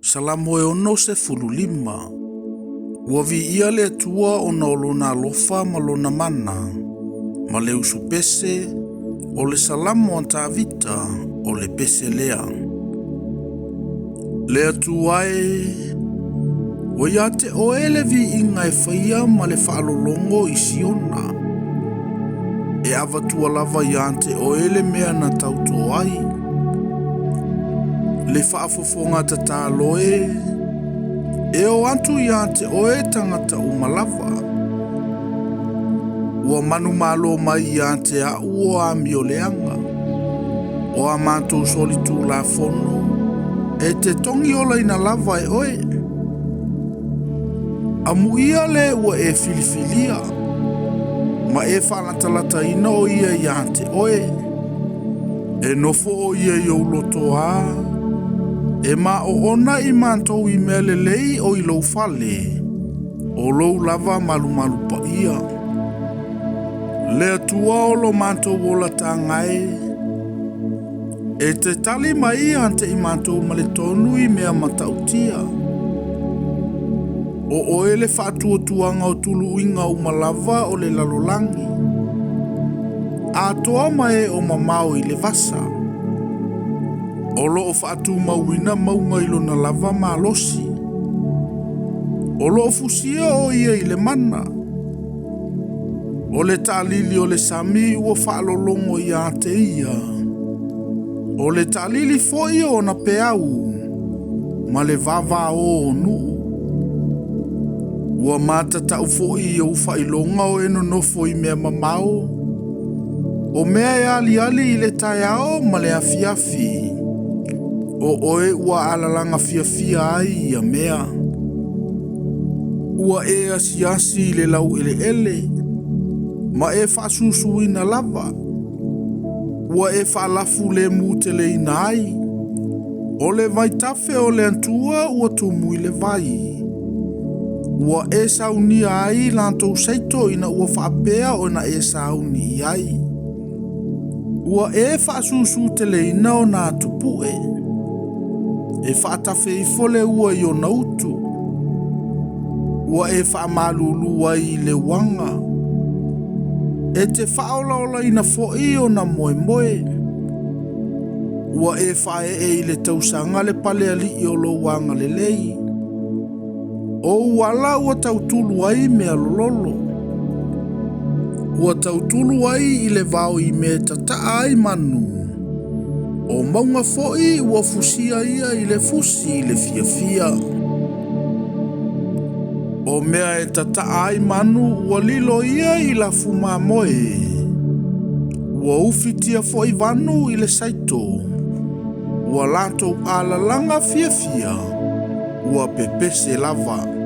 Salamo e 65. Ua viia le Atua ona o lona alofa ma lona mana, ma le usupese, o le Salamo a Tavita, o le pese lea. Le Atua e, ua ia te oe le viiga e faia ma le faalologo i Siona. E avatua lava ia te oe le mea na tautō ai. Le faafofoga tatalo e, e o atu ia te oe tagata uma lava. Ua manumalo mai ia te au o amioleaga, o a matou solitulafono, e te togiolaina lava e oe. Amuia le ua e filifilia, ma e faalatalataina o ia ia te oe. E nofo o ia i ou lotoā, e maoona i matou i mea lelei o i lou fale, o lou lava malumalu paia. Le Atua o lo matou olataga e, e te tali mai ia te i matou ma le tonu i mea matautia. O oe le faatuatuaga o tuluiga uma lava o le lalolagi, atoa ma e o mamao i le vasa. O loo faatumauina mauga i lona lava malosi. O loo fusia o ia i le mana. O le taalili o le sami ua faalologo ia te ia. O le taalili foi o ona peau ma le vavaō o nuu. Ua matatau foi i ou faailoga o e nonofo i mea mamao, o mea e aliali i le taeao ma le afiafi, o oe ua alalaga fiafia ai ia mea. Ua e asiasi i le laueleele, ma e faasusuina lava. Ua e faalafu le muteleina ai. O le vaitafe o le Atua ua tumu i le vai. Ua e saunia ai latou saito ina ua faapea ona e sauni i ai. Ua e faasusuteleina ona atupue. E faatafe ifo le ua i ona utu. Ua e faamalulu ai i le uaga. E te faaolaolaina foi ona moemoe. Ua e faaee i le tausaga le palealii o lou agalelei. O ou ala ua tautulu ai mea lololo. Ua tautulu ai i le vao i mea e tataa ai manu. O mauga foi ua fusia ia i le fusi i le fiafia. O mea e tataa ai manu ua lilo ia i lafu mamoe. Ua ufitia foi vanu i le saito. Ua latou alalaga fiafia, ua pepese lava.